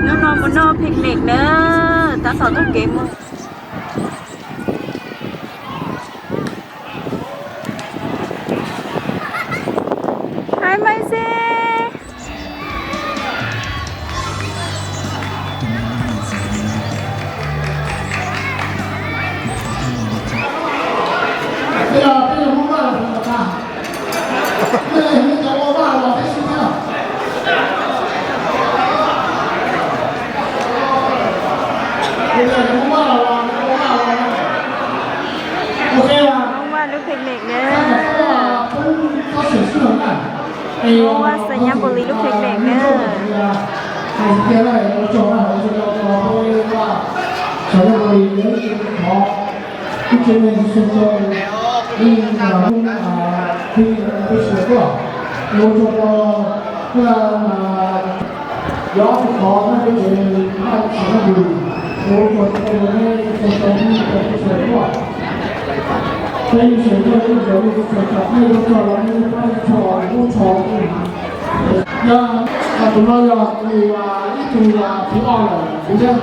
Hnub no mus noj picnic na, tab tom taug kev mus. Hi Maisie. Hmoob Vaj lub picnic na. Hmoob Vaj Xayampuli lub picnic na. Yog tus no yog tus ib tug phim oj lawm thiab.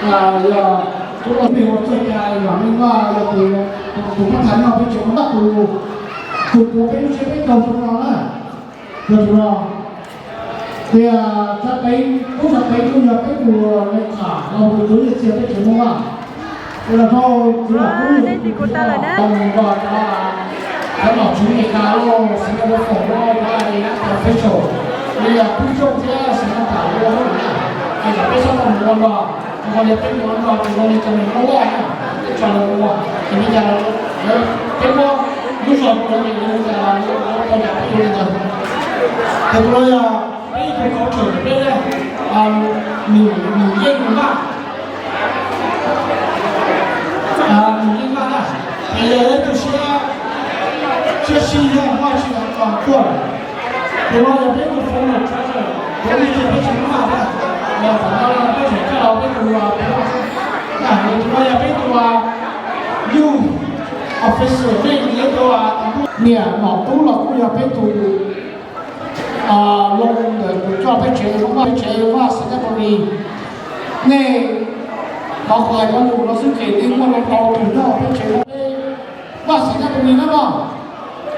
Yog tus ua peb ua txoj cai yog Hmoob Vaj, yog tus, tus pab tham nyob peb tsev Hmoob Vaj, tus, tus puav peb lub tsheb peb caug zoo no na. Yog tus no, tias Txawj Teev, Tub Txawj Teev kuj yog peb tus leej txhais los tus tuav nyiaj txiag peb tsev Hmoob Vaj. Tus no, tus no kuj yog tus mus rau cov, cov nom tswv Amelikas los, Singapore los, cov professional li yog Tub Yooj thiab Samantha los na. Es kom peb txhob tau mus ua no, rau qhov tias peb mus ua no ces zoo li cov neeg Hmoob Vaj na, peb tso lawv ua, ces li cas lawv, peb muab lub zog rau lawv, ces li cas lawv tau yam peb ua li ntawd. Ces tus no yog peb ib tug culture peb, nws, nws yeej mus Vaj, nws yeej Vaj na, es yog ib tug siab, siab sij yog Vaj tsis tau tuaj lawm. Tus no yog peb tus founder, tus ib tug peb tsis Hmoob Vaj thiab, yog thaum no peb tseem coj los peb tus, tus no yog peb tus youth officer, peb tus niam nom tub los kuj yog peb tus loo ntawm tus coj peb tsev Hmoob Vaj, peb tsev Vaj Xayampuli. Nej thov qhia cov lus no xwb ces nej muaj loo tau tus nyob peb tsev Hmoob Vaj Xayampuli na mog.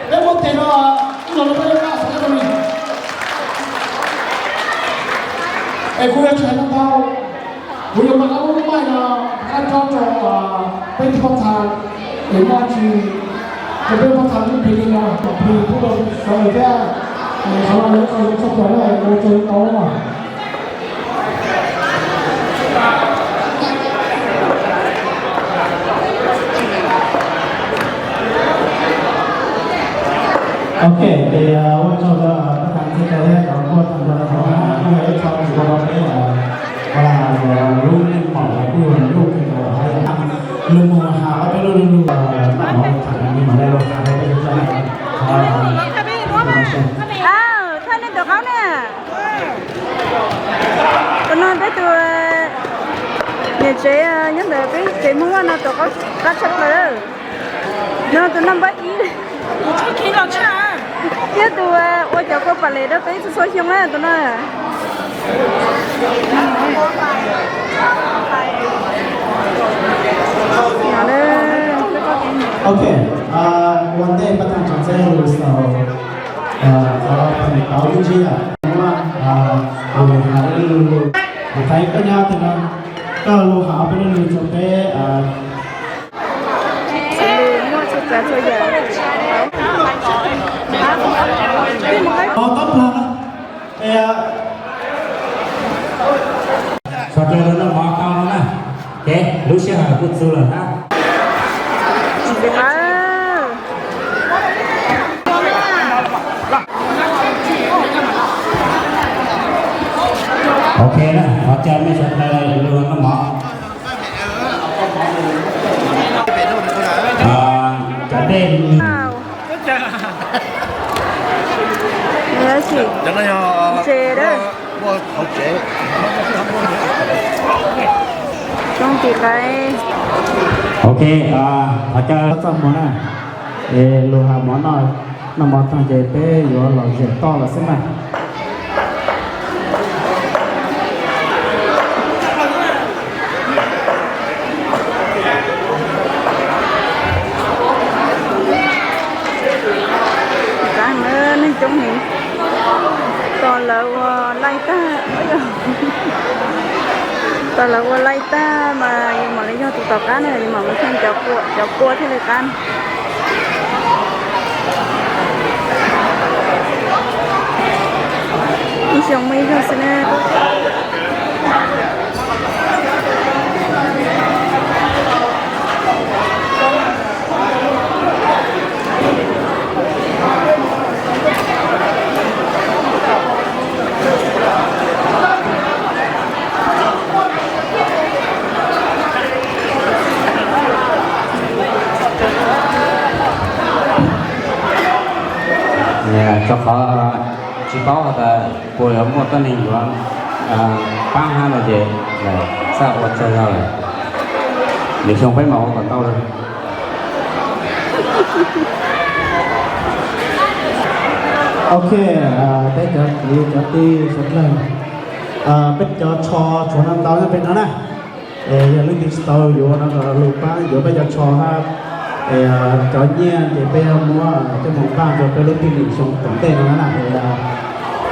Peb muab tes rau ib los rau peb Vaj Xayampuli. Es kuv yuav tsis hais ntau, kuv yuav maj lub maij no, qab tsob rau peb tug pab tha, es muaj tsis, rau peb pab tha lub pis li no, pis kuj rau sawv daws thiab, qhov no yog ib qho zoo tshaj plaws na, ua tsaug ntau na. Ok, ces ua tsaug rau pab tha txhia chaw thiab cov kuj tag nrho, qhov no kuj yog ib qho tsis tau rau peb, lub neej mom los kuj yog lub kheej los hais lus mus has ob peb lub lub lub, noj mov tham li mam li los tham rau peb txhua txhua na. Thaj nej tus qaub na. Tus no peb tus niam tsev nyob ntawm peb tsev Hmoob Vaj no tus qaub qab tshaj plaws. No tus no npawb ib, thiab tus ua cov kua pam les rau peb txhua txhua xyoo na tus no. Ok, ua ntej pab tha tso txeb lus xaus, qhov phem tau ib tsiab muab lus has ib lus lus, kuv thaiv koj nyob tig no, koj lus has ob peb lus lus rau peb. Tau plag na. Sawv daws los noj mov tau no na, ces lub sij hawm kuj txug lawm na. Ok na, thov caw nej sawv daws los noj mov. Cov dej. Ok, thov caw txoj hmoo na, es lus has mov no, noj mov tag ces peb yuav los zem toj lawm xwb mas. Coob heev. Tos lawv ua laij tag, tos lawv ua laij tag mas yus mam li yog tus tom qab na, yus mam mus theej cov kua, cov kua thiaj li qab. Ib xyoo muaj ib zaug xwb na. Rau qhov tsis paub has tas puas yuav muaj tuab neeg yuav pab hab no ces txawj ua tsaug zog lawm. Lwm xyoo peb mam ua kom tau lawm. Ok, peb cov kwv cov tij suav dlawg, peb cov tsho tshuav no ntau nyob pem no na. Es yog leej twg tsis tau yuav no los lug pab yuav peb cov tsho hab. Es cov nyiaj ces peb yuav muab coj mus npaj rau peb lub picnic xyoo tom ntej no na. Es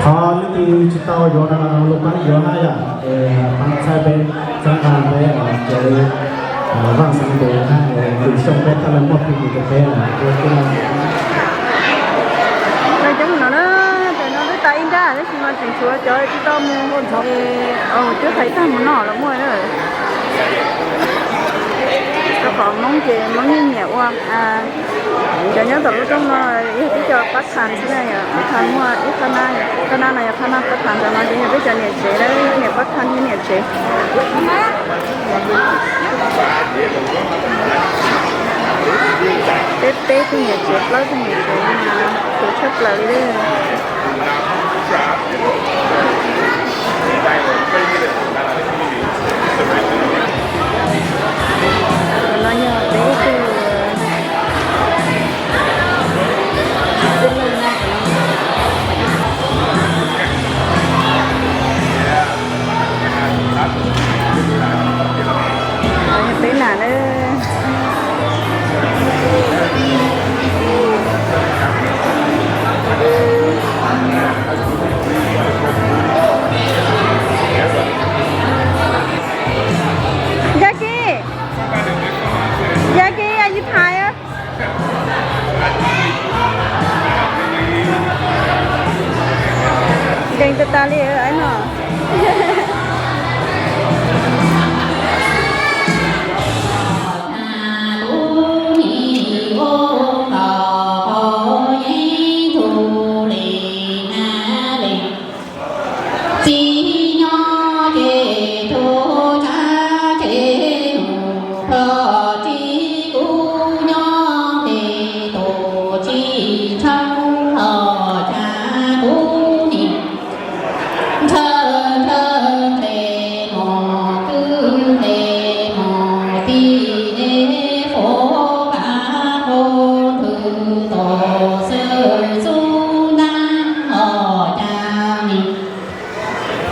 thov leej twg tsis tau yuav no los lug pab yuav hab yom. Es pab txhawb peb, txhawb nqa peb kev vaj xeeb ntuv hab, lwm xyoo peb thiaj li muaj picnic rau peb. Cov no na, cov no twb tas ib nrab tab sis mas tseem tshuav cov tsis tau mus, twb hais tag mus noj los muaj na. Rau qhov Hmoob ces Hmoob yeej nyiam ua, cov nyob tom lub rooj no yog peb cov pab thav xwb na, pab thav muaj ib qhab nab, qhab nab no yog qhab nab pab thav, ntawm no ces yog peb cov niam tsev, niam pab thav thiab niam tsev. Peb peb tug niam tsev plaub tug niam tsev mas khwv tshaj plaws li. Tus no yog peb tug. Peb nam na. Jackie, Jackie, are you tired? Nkees tas tas li no. Txiv nyob ces tus tshav tsev nus plho, txiv kuv nyob ces tus tsis ntshaw los cas kuv nim ntshaw ntshaw nqes mos kwj nqes mos tij nqes fov pab qhov ntwg tos xwb xub ntab los cas nim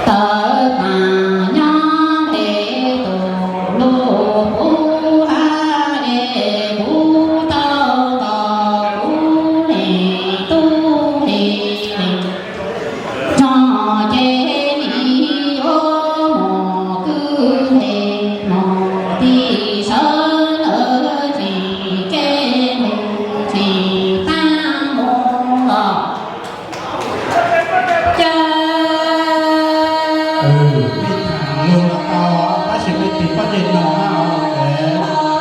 tawv tas nyob nqes tus lub puv hab es kuv tau tos kuv hle tub hle hle. Tso ces nim yuav mus kwj hle mus tij sawv ntawd tsis kev mus tsis tag mus los. Cas peb tham lug no tau, tab sis peb tig pob zeb no na,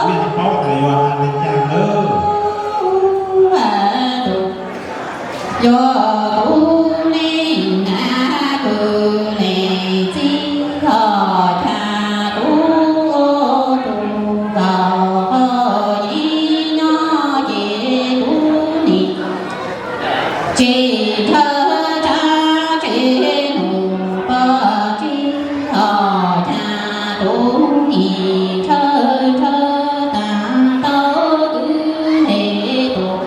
peb yeej paub tas yuav hais li cas lawm. Yog kuv li na, kuv li txij los cas kuv ua tus los qhov ib nyob ces kuv nim tsis ntshaw tshav tsev nus poj tsis los cas kuv nim ntshaw ntshaw tas tau kwv hle tus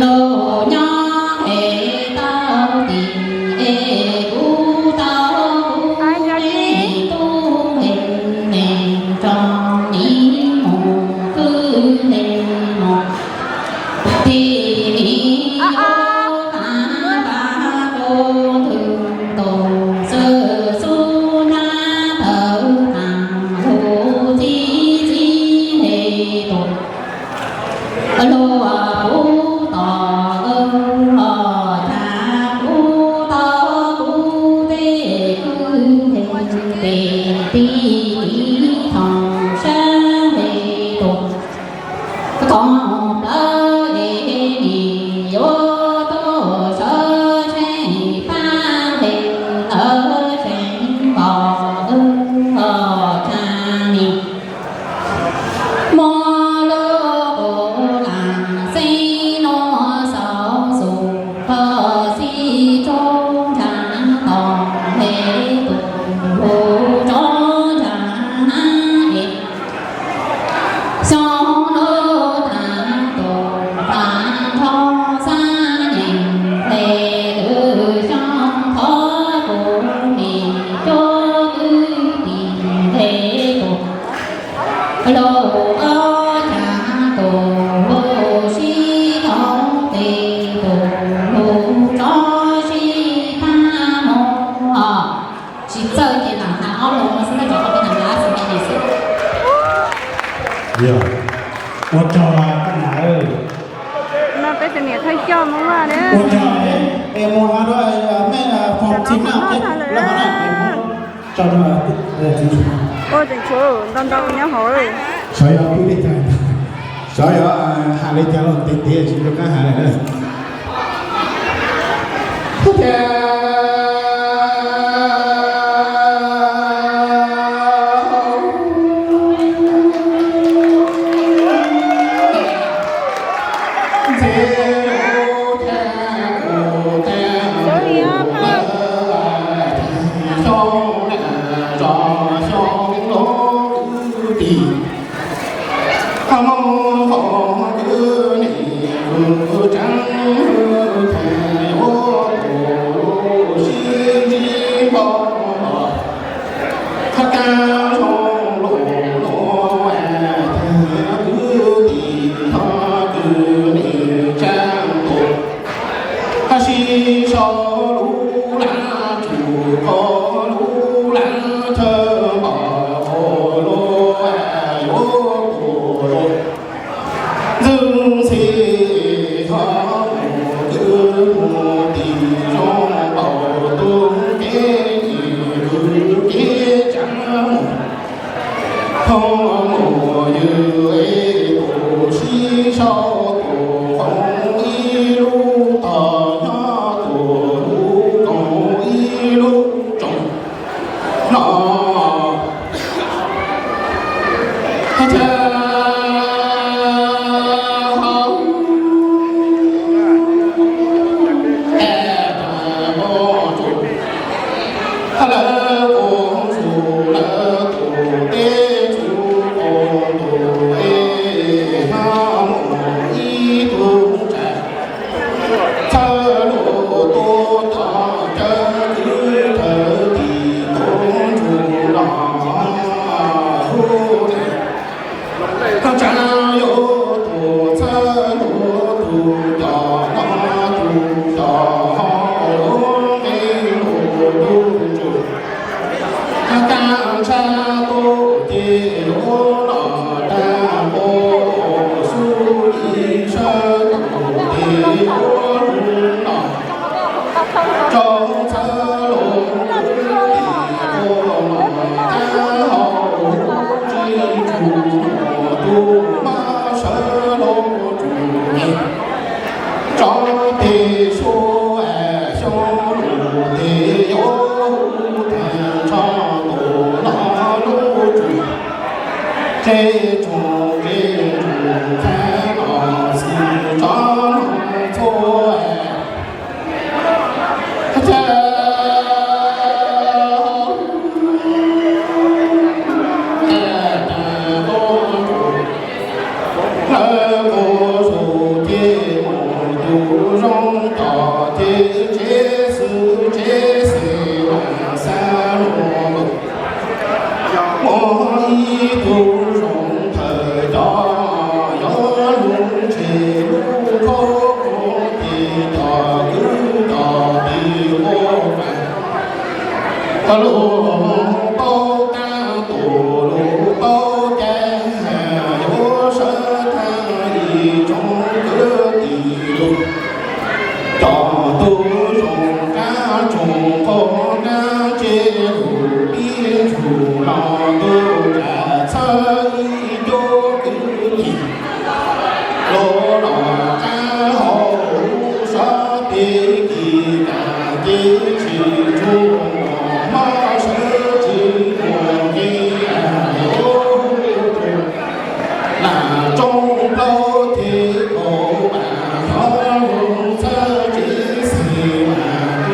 lus nyob es tau tim es kuv tau kuv hle tub hle hle tso nim mus kwj hle mus tij nim yuav Tsob ntsa tom nqe tus hu tsob ntsa es xyoo lub tag tus tag nrho xab nyeem nqe twb xyoo thov kuv nim cov kwv tij nqe tus lus ob cag tus lus sib thaum tes tus lus tsob sib pab mus os. Tsis txawj ces lam hais ob lus no xwb, nej cov qhov peb hais lab xwb ne xwb. Yog, ua tsaug koj nam. No peb tus niam thawj coj Hmoob Vaj na. Ua tsaug es mus hais rau mej foom txim na, lawv hais na, tso rau txiv ntxawm. Ua tseem tshuav ntau ntau nyob hauv. Xyov yog pub li cas, xyov yog hais li cas los ntev ntev tsis nco qab hais lawm na. Sib sau lub lab tsum qhov lub lab chaw npam hauv los yuav pum los ntxwb ntxhi thov mus kwv mus tim zoo npaum tus kev nim kwv kev tsa mus. Thov mus yws es tus sib sau tus qhov ib lub tog nyob tus lub koom ib lub tsoom no. Thov chaw hauv es tag npoo tsum, lawv ua tsum lawv tus teb tsum ua tus es hov mus ib tug tsav. Txhawb lus tuaj thov caw kwv thawj tim tub ntsuj los hu. Koj tsav yuav tus txhawb lus tus coj no tus coj ho yuav nqe lus tub ntsuj. Kab ntsab tuaj ces yuav los tag npoo xub ib sawv tus ces yuav los tso txhawb lus kwv tij tuaj los tag hauv tsis tsum tus mab sawv los tsum tso tes xyoo xyoo lus tes yuav hu tag nrho tus no lub tsum. Tsev tsum tsev tsum thav los xwm tso txhua es tag npoo tsum. Lawv ua sus ces mus tus zoo coj ces tsev xwm tsev xwm mas xav lus muaj ib tug zoo thawj coj yog lub ntshe lub khaub khaub ces coj kwv coj tij ua fais. Lus paub tab tus lus paub cai yuav sawv tag ib tsoom kwv tij lus coj tus zoo kab tsoom qhov kab tsev lus pib tshum los ntuj tsam txhawb ib cuab kwv tij los los qab hauv lub sab peb kis kam ces tsis tshua muaj hmab sawv tsis muaj nqi yuav hu tus lam tsoo plaub ces kaum vam xyov lub txhawb tsev xwm mas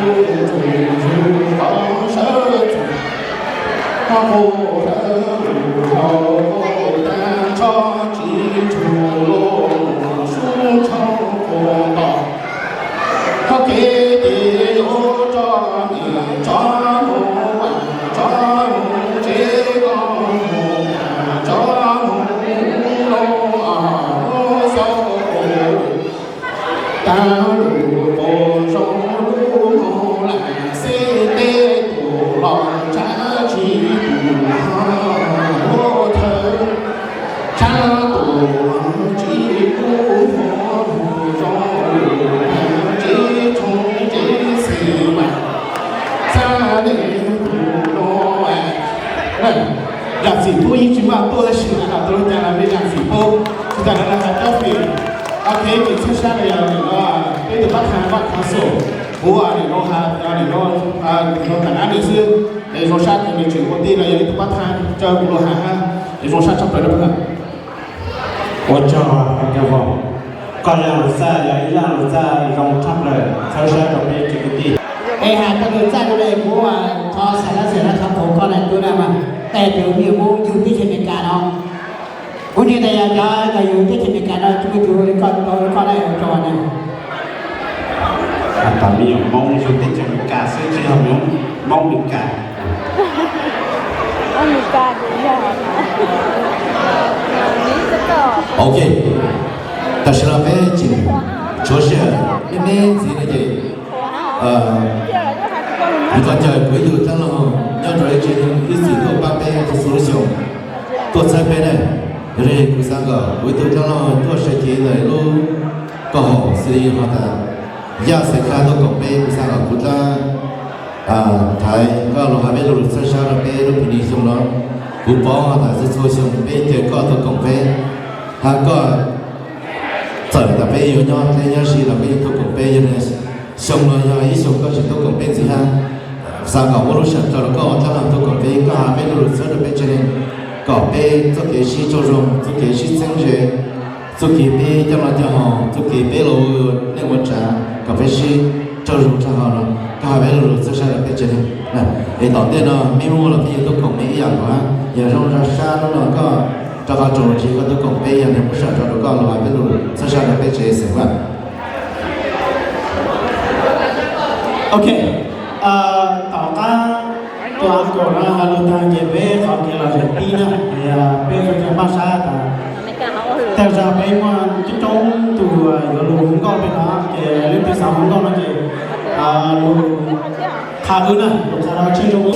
Ces yuav tso niam tso mus, tso mus tsev ko mus, tso mus lub xyoo, tag lus tus zoo lub mus lam xib teb tus los tshav tsis tus ho lub thawv, tshav tus tsis lub mus zoo lus tsev tshoob tsev xwm mas xab li tus no. Zam txim pub yeej tsis maj tuaj tab sis mas tus lub cas los me zam txim pub. Tsis tas no lawv hais tsob fim, ok, nws txhawb sab no yog nim no peb tus pab thaj Vaj Khov Xum, kuv nim no has nim no zoo tam nab nws xwb, es zoo sab ces nws tseem ua tij no yog ib tug pab thaj raws kuv lus has hab, es zoo sab tshaj plaws rau peb. Ua tsaug Caj Voos, koj lub lus txaj yog ib lub lus txaj zoo tshaj plaws txhawb sab rau peb tsev kwv tij. Es hais txog lus txaj no es kuv thov xav lab xav lab thov qhuas koj na tub na mas, tej tus me Hmoob yug teb chaws Amelikas no, kuv ntseeg tias yog cov yug teb chaws Amelikas no tsis muaj tus li koj tau li koj na ua tsaug na. Tam me nyuam Hmoob yug teb chaws Amelikas xwb tsis yog Hmoob Amelikas. Ok, tam sim no peb tseem tshuav sij hawm me me ntxiv no ces kuv thov caw kuv ib tug dab laug nyob rau ib tse ib txwm tuaj pab peb txhua lub xyoo, tuaj txhawb peb na. Yog li kuv xav kom kuv ib tug dab laug tuaj sai cev ntawm lub koom haum xws li ho tas Yaj Xaiv Khaj tuaj koom peb, kuv xav kom kuv dab Thaiv koj los hais peb lo lus txhawb sab rau peb lub phi ni xyoo no. Kuv paub tas txhua txhua xyoo peb caw koj tuaj koom peb, hab koj txawm tas peb yuav nyob dleb nyob ze los peb yeej tuaj koom peb. Yog li xyoo no yog ib xyoo koj tseem tuaj koom peb ntxiv hab, xav kom muaj lub sij hawm rau koj ua dab laug tuaj koom peb, koj hais peb lo lus txhawb rau peb tsev neeg kom peb txoj kev sib raug zoo, txoj kev sib txeeb ze, txoj kev peb coj noj coj haus, txoj kev peb los ua neej ua tsav kom peb sib raug zoo tshaj hov no, koj hais peb lo lus txhawb sab rau peb tsev neeg. Es tom ntej no mej muaj los peb yuav tuaj koom mej ib yam nkaus hab, yog zoo sab hnub no koj rau qhov tsaus ntsig koj tuaj koom peb, yog li muaj sij hawm rau koj los hais peb lo lus txhawb sab rau peb tsev xeem Vaj. Ok, tom qab tus a kaum no lug tag ces peb qhov kev lom zem tib na, peb ua ke npaj sab tas tej zaum peb muaj coob coob tus yuav lug hu nkauj peb no ces leej twg xav hu nkauj no ces lug qha wb na, lug qha rau tshwj zoo.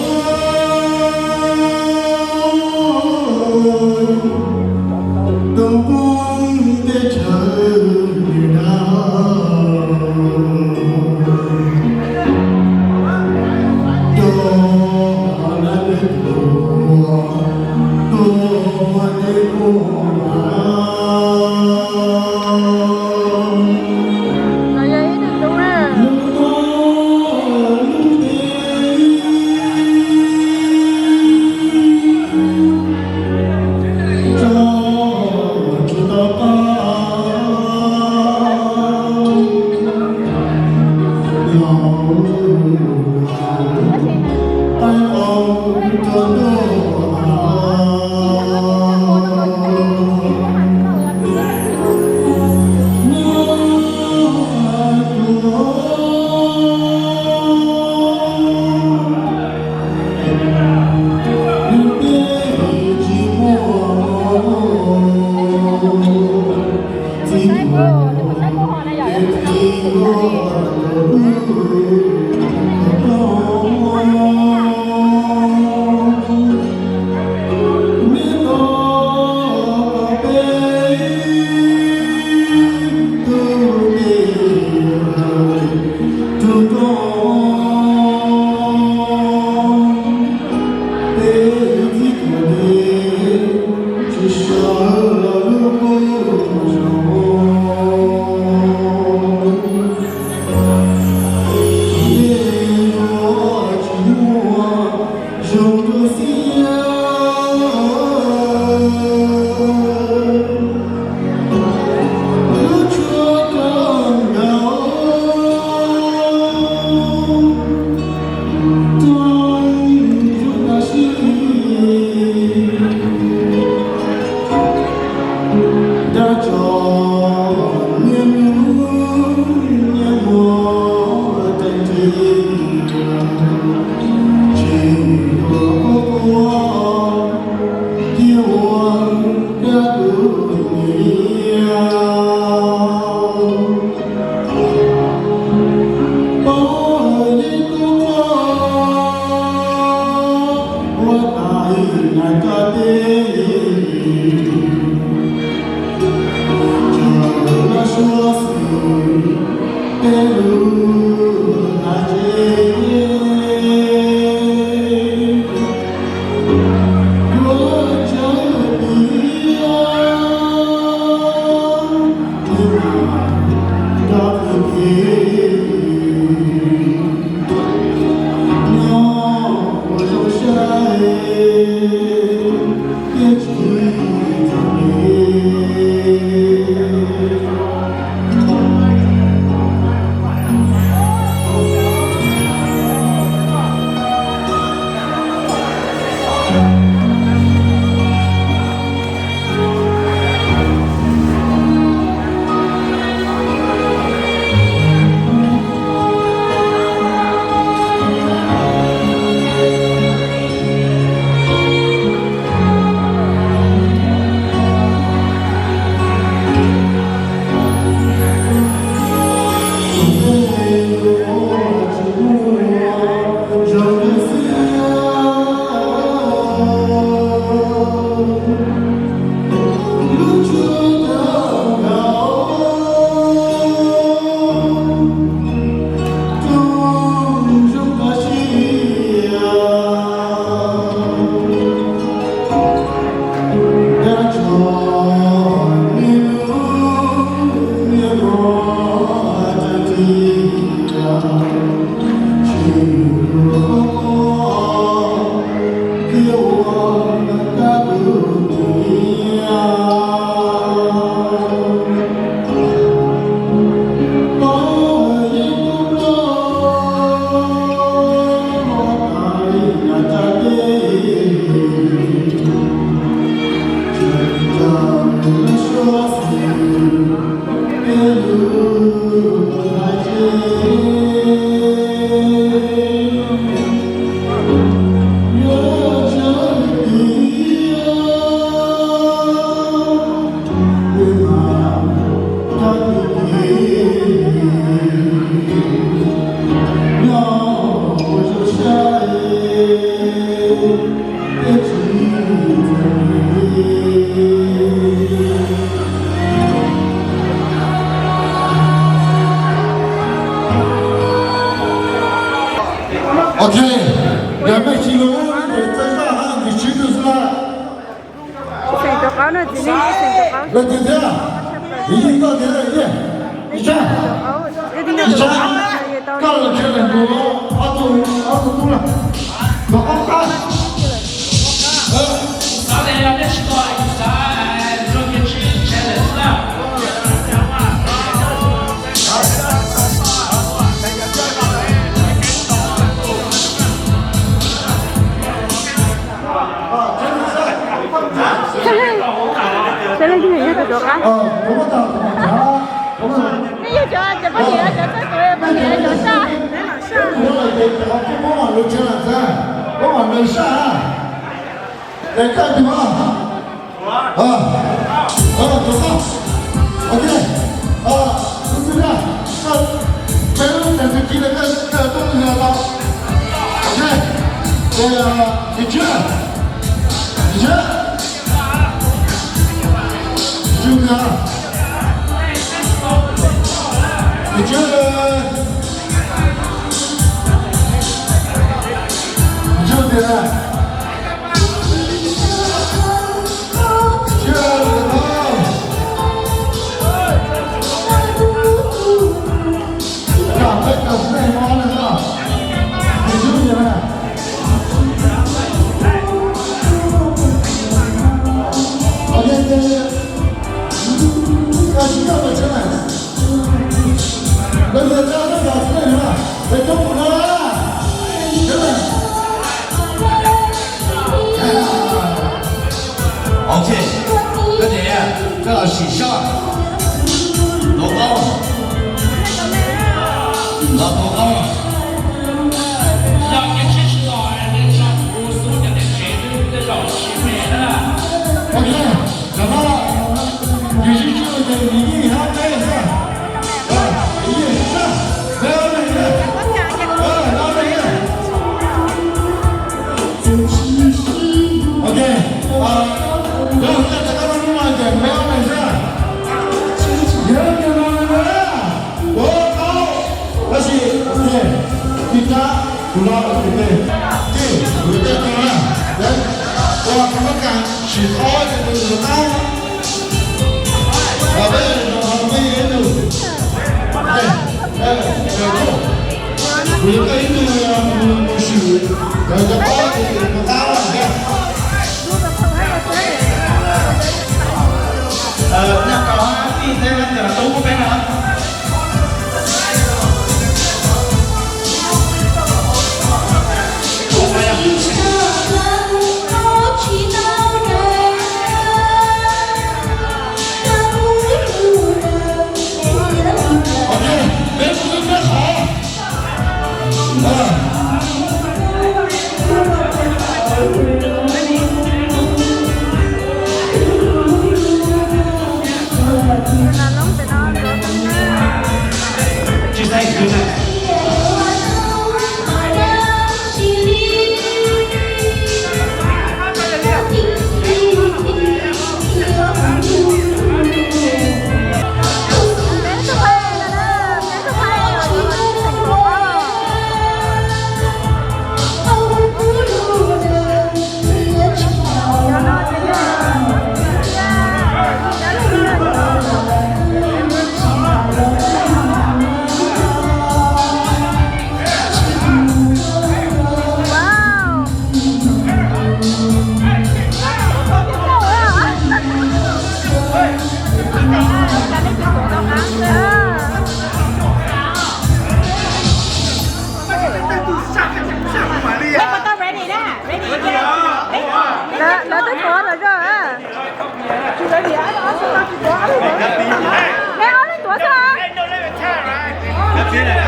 Ok, yog mej tsis lug ua ces txawj zaj hab nws tswv tug xwb na. Xeem rov qab no, txiv neej xeem rov qab. Leej twg thiab? Ib yig koj thiab, ib yig. Ib sab. Ib sab. Koj los tsev lawm, ob tug, ob tug tub lawm. Los ob qab. Sawv daws yog tus rov qab. Nej yog cov, cov poj niam, cov txawj tus poj niam, cov saj. Ok, koj niam, koj los sim soj. Tus qauj, los tus qauj. Yog tias tsis los, nej tso kuv xub cov niam tsev twb zaum tsis me na. Ok, cov no, yus sib tshuaj ces yus yeej hab peb xwb. Yus yeej sib tshuaj, peb ob leeg na. Peb ob leeg na. Ok, yog tias koj lub no ces peb ob leeg xwb. Yog tias no na, ua qauj, tab sis, ok, tig rab, kuv lo kuv tes, tig, kuv tes no na, ua qauj mab kas, tsis tau ces kuv tus qauj. Peb zaum no peb ib tug, kuv yuav koj ib tug mus swm, lawv cov qauj ces mus qab lawm thiab. Nyaj Kaus hab Tij Xeeb lawv cov tub peb no. Lawv, lawv twb tuav lawm zog. Peb ob leeg tuav xwb. Ob leeg tuav xwb. Ob leeg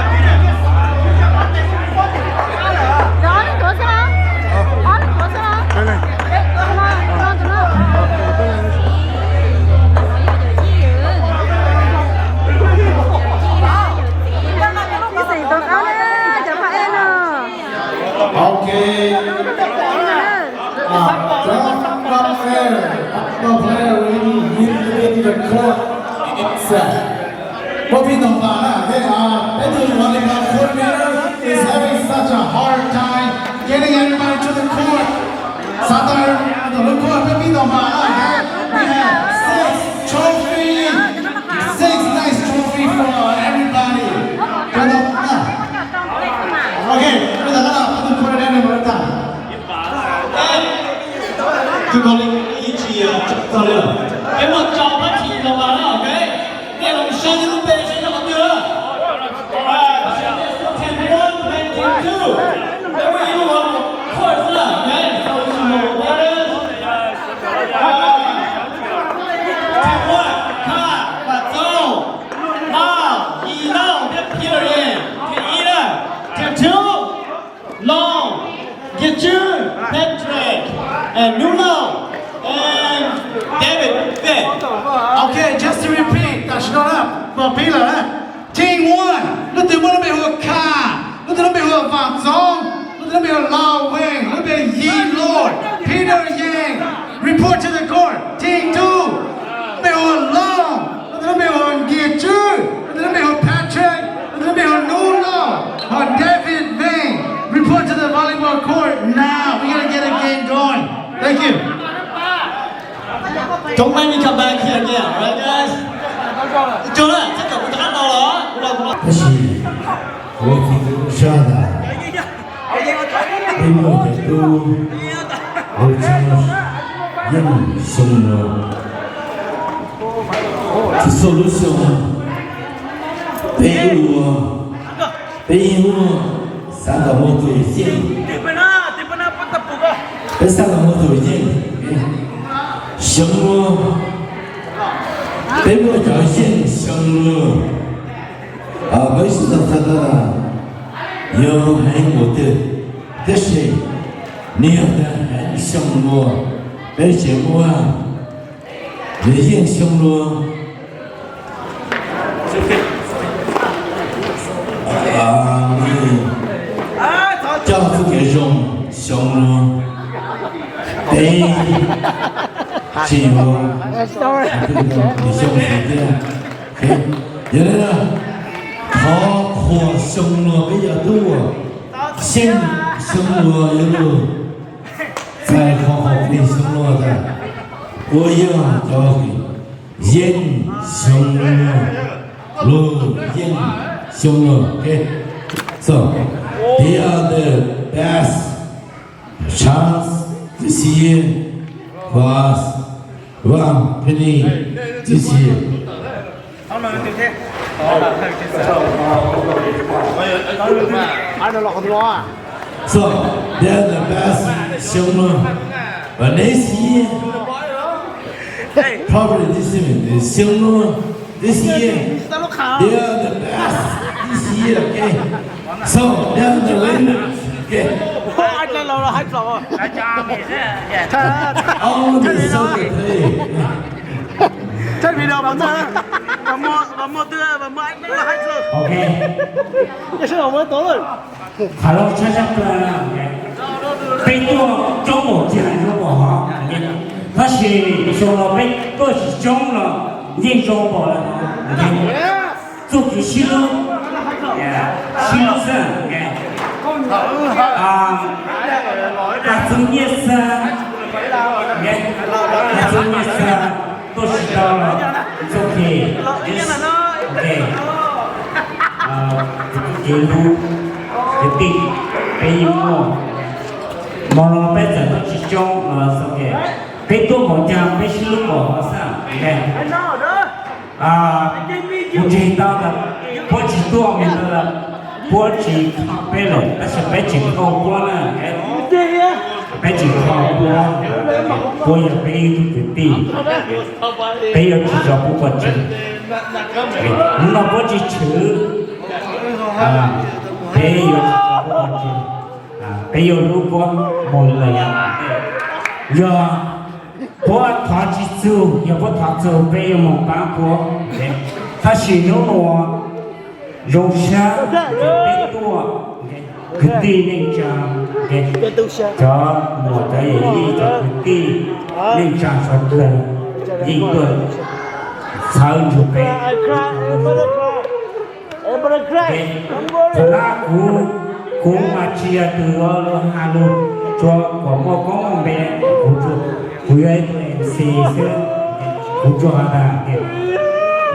tuav xwb. Ib xeem tuav qab na, cov pab ej no. Ok. Top player, top player, we need him to get to the court. It's, uh, peb tug lollipop coordinator is having such a hard time. Kwv Kaus Lim ib tsis tso txog li lawm. Peb muaj rau pab thim los mas na, ok. Nej los saib nej lub npe saib nyob qhov twg na. Ten one, ten two. Peb muaj ib lub uas court na, ok. So we should know what that is. Ten one, Khaj, Vam Txauj, Lauj, Yim Lauj thiab Peter Yeej. Ten ib na. Ten two. Lauj, Nkias Tswb, Patrick, and Nuj Lauj, and David Vic. Ok, just to repeat, tam sim no na, pom pib lawm na. Team one, leej twg muaj lub npe hu ua Khaj, leej twg lub npe hu ua Vam Txauj, leej twg lub npe hu ua Lauj Veej, leej twg lub npe Yim Lauj, Peter Yeej, report to the court. Team two, lub npe hu ua Lauj, leej twg lub npe hu ua Nkias Tswb, leej twg lub npe hu ua Patrick, leej twg lub npe hu ua Nuj Lauj, ho David Veej, report to the volleyball court now. We're gonna get a game going. Thank you. Don't make me come back here again, alright, guys? Cog na, txhob kom kuv rov qab los los. Tab sis kuv txiv kuv sab tas, peb muaj cov tub hauv tsev yeej xyoo no, tsis txog lub xyoo, peb ua, peb yeej muaj xav kom muaj tus yeej, peb xav kom muaj tus yeej xyoo no, peb muaj cov yeej xyoo no. Peb sib tau tag tas, yog heev ua twg, tab sis nws yog tas heev xyoo no, peb tseem muaj nws yeej xyoo no. Nws coj txoj kev zoo xyoo no, peb tsis ua, nws xyoo xwb thiab. Yog li ntawd, qhov qhuas xyoo no peb yog tub ua, xyeej xyoo no yog lug txais qhov qhuas plig xyoo no tas, ua yog cov yeej xyoo no, lug yeej xyoo no. So, they are the best chance this year for us. One, twenty this year. So, they are the best xyoo no. But next year, probably this year, xyoo no, this year, they are the best this year, okay? So, they are the winners, okay? Only so they play. Okay. Qhov loj tshaj sab plaws, peb tuaj coob npaum cas zoo npaum hov, tab sis xyoo no peb tuaj tsis coob los yeej zoo npaum lawm. Txuj kev sib hlub, sib hlub xwb. Qas txug nyiaj xwb, qas txug nyiaj xwb, tuaj tsis tau los txuj kev, kev hlub kwv tij, peb yeej muaj. Hmo no peb txawm tuaj tsis coob los txuj kev, peb tuaj npaum cas peb sib hlub npaum no xwb. Kuv ntseeg tau tas puab tsis tuaj me ntawd, puab tsis kho peb lawm, tab sis peb tseem kho puab na. Peb tseem kho puab, puab yog peb ib tug kwv tij, peb yuav tsis tso puab pov tseg. Hnub no puab tsis tshwm, peb yuav tsis tso puab pov tseg, peb yuav hlub puab mus lawm yav tom ntej. Yog puab thov tsis txug, yog puab thov txug peb yuav mus paab puab. Tab sis hnub no zoo sab peb tuaj, kwv tij neej tsaa, cov muam cov yawm yij cov kwv tij neej tsaa sawv dlawg yeej tuaj txhawb ntsug peb. Thaum no kuv, kuv mas tsis yog tug lug has lug, tsuas kom muaj koob muaj npe, kuv, kuv yog ib tug MC xwb. Kuv tsuas has tas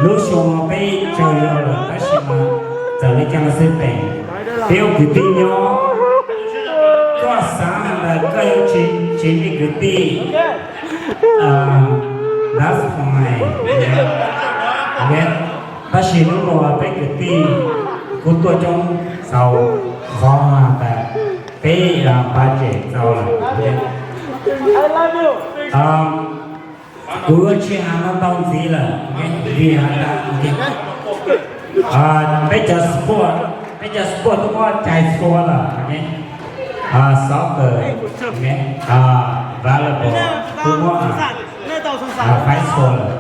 lub xyoo no peb tsawg yog lawm tab sis mas txawm le caag xwb peb, peb ua kwv tij nyob, koj xaav has tas koj yuav tsis, tsis li kwv tij, That's fine. Ok, tab sis hnub no peb kwv tij kuj tuaj coob txaus, qhov tas peb budget txaus lawm. Kuv yuav tsis hais ntau ntxiv lawm, vim has tas peb cov support, peb cov support twb muab cais txhua lawm. Soccer, volleyball, twb muab faib txhua lawm.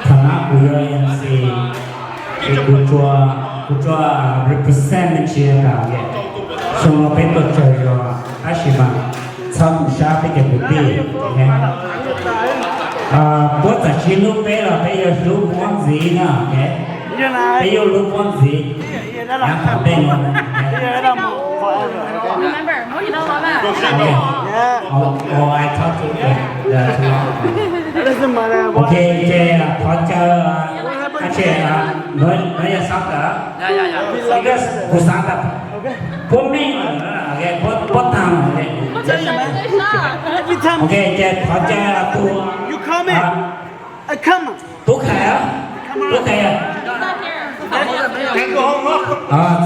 Thaum no kuv yog M C, ces kuv tsuas, kuv tsuas represent me ntsis tas, xyoo no peb tuaj tsawg zog tab sis mas txhob tu siab peb cov kwv tij. Puab txawm tsis hlub peb los peb yuav hlub puab ntxiv na. Peb yuav hlub puab ntxiv yav tom ntej no. Ok, ces thov caw, no yog soccer, kuv xav tas puab meej, puab taag. Ok, ces thov caw tus Tub Khais, Tub Khais,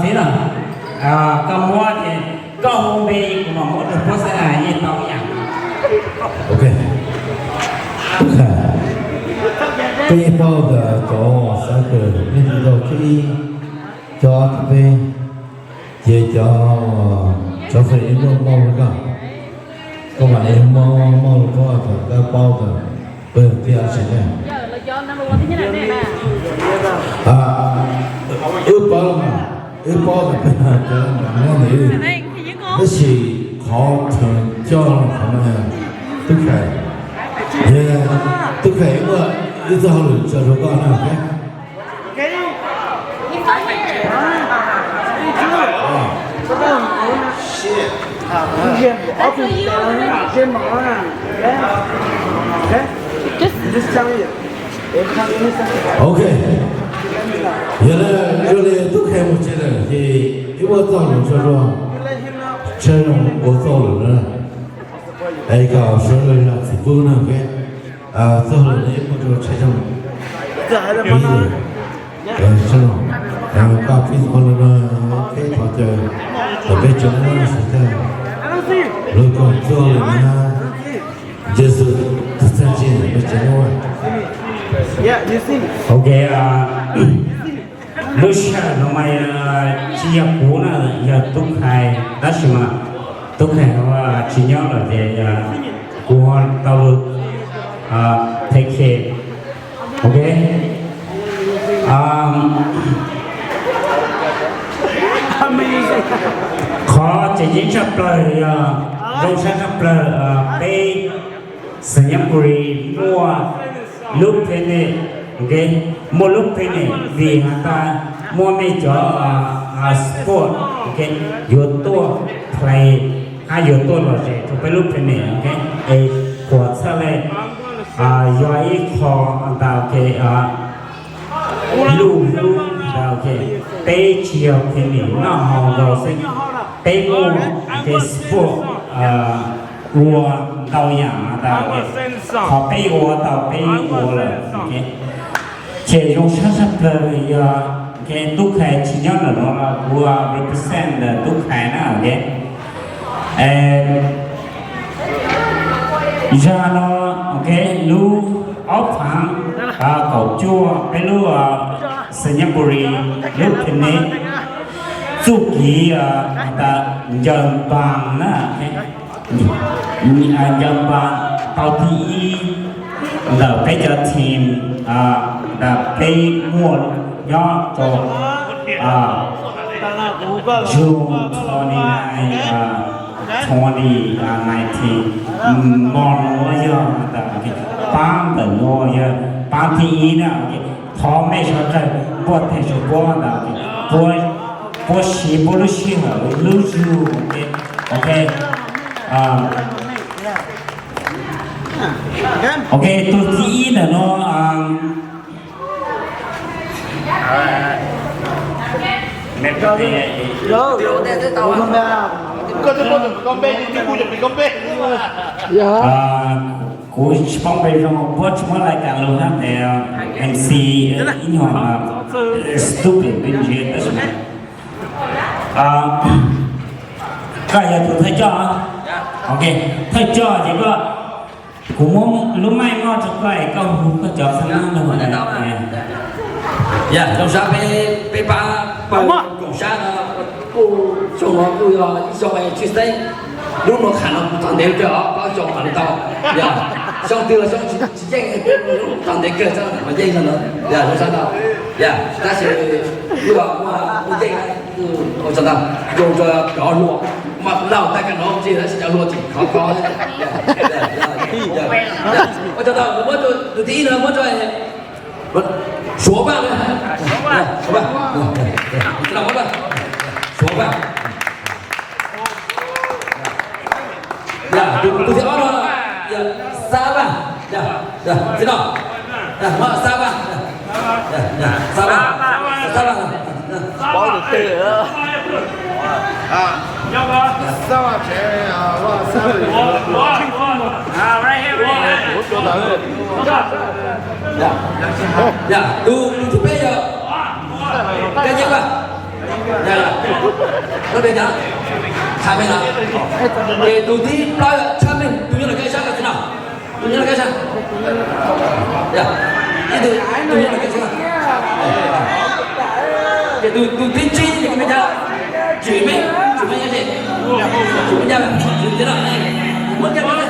txiv na, koj muab ces koj hu npe kuv mam muab rau puab xwb, yeej tau ib yam. Ok, Tub Khais, koj yeej paub tas cov soccer nej tsis tau thib ib, cov thib peb, ces cov, cov fans muaj mob rau koj, koj mam li mob mob rau koj thaum koj paub tas pawg tiaj tsis ne. Wb paub mas, wb paub tas pawg tiaj cov mam mob ntawd, tab sis qhov theem coj qhov no Tub Khais, Tub Khais muaj ib txoj hauj lwm tso rau koj na. Ok, yog li Tub Khais mus tsev lawm ces wb muab txoj hauj lwm tso rau, tshawb zoo ua txoj hauj lwm na, es kom sawv daws yog txiv tub na. Txoj hauj lwm no muaj rau tshawb zoo, tshawb zoo, koj pib qhov no, peb thov caw tom peb tsev neeg sawv daws, lub koom txoj hauj lwm no, Yexus txoj txheej tsim peb tsev neeg. Ok, lub sij hawm no mas tsis yog kuv na, yog Tub Khais, tab sis mas Tub Khais tsis nyob lawm ces kuv tau take care. Ok. Qhov tseem ceeb tshaj plaws yog zoo sab tshaj plaws peb Xainyapuris muaj lub picnic, ok, muaj lub picnic vim has tas muaj mej cov sport, ok, yuav tuaj play hab yuav tuaj lom zem rau peb lub picnic, ok, es puas txhaj le yog ib qho ntawd, ok, luj lub ntawd, ok, peb tsis yog picnic noj haus nkaus xwb, peb muaj, ok, sport ua ntau yam ntawd, qhov peb ua tau peb ua lawm, ok. Ces zoo sab sab plaws yog, ok, Tub Khais tsis nyob ntawm no los kuv represent ntawm Tub Khais na, ok. Zag no, ok, lub ob phav kaum cuaj peb lub Xainyapuris lub picnic txuj kev has tas ncaws npas na, ncaws npas tau thib ib ntawm peb cov team ntawm peb muaj nyob rau June twenty-nine, twenty nineteen. Mo nuav yog tas paab ntawm nuav yog paab thib ib na. Thov mej sawv dlawg npuaj teg rua puab ntawd, puab siv puab lub sij hawm lub zug, ok. Ok, tug thib ib ntawm nuav, yog Kuv tsis paub npe zoo, puab tsis muab lais kas lug hab tes MC ib nyuag stupid npe ntsiv tab sis mas koj yog tus thawj coj. Ok, thawj coj ces koj, kuv muab lub mic moj rau koj es koj hu koj cov qhab nab lug. Yog zoo sab peb, peb pab pawg koom sab no kuj xyoo no kuj yog ib xyoo tshwj xeeb. Lub nuav tham no txog ntev kawg os, plaub xyoo mam li tau. Yog xyoo twg los xyoo tsis yeej, txog ntev kawg txhob mas yeej no. Yog zoo sab ntau. Yog tab sis kuj yog muaj yeej, ua tsaug ntau. Zoo rau cov hluas, mas lauj tag kag no tsis tab sis cov hluas tseem khov kho. Ua tsaug ntau, muab tus thib ib no muab rau Suav Vaj. Suav Vaj. Yog tus thib ob no, Xab Vaj. Yog, yog, txij no. Yog, muab Xab Vaj. Yog, yog, Xab Vaj. Xab Vaj. Yog, tus, tus thib peb yog Kab Yeeb Vaj. Yog, no, tham me no. Ces tus thib plaub yog Tshab Meej, tus nyob lawm kab sab no, txij no. Tus nyob lawm kab sab. Yog, ib tug, tus nyob lawm kab sab. Ces tus, tus thib tsib yog me cab Tsim Meej, Tsim Meej yog tsis, Tsim Meej yog tsis no. Muab cab, muab cab.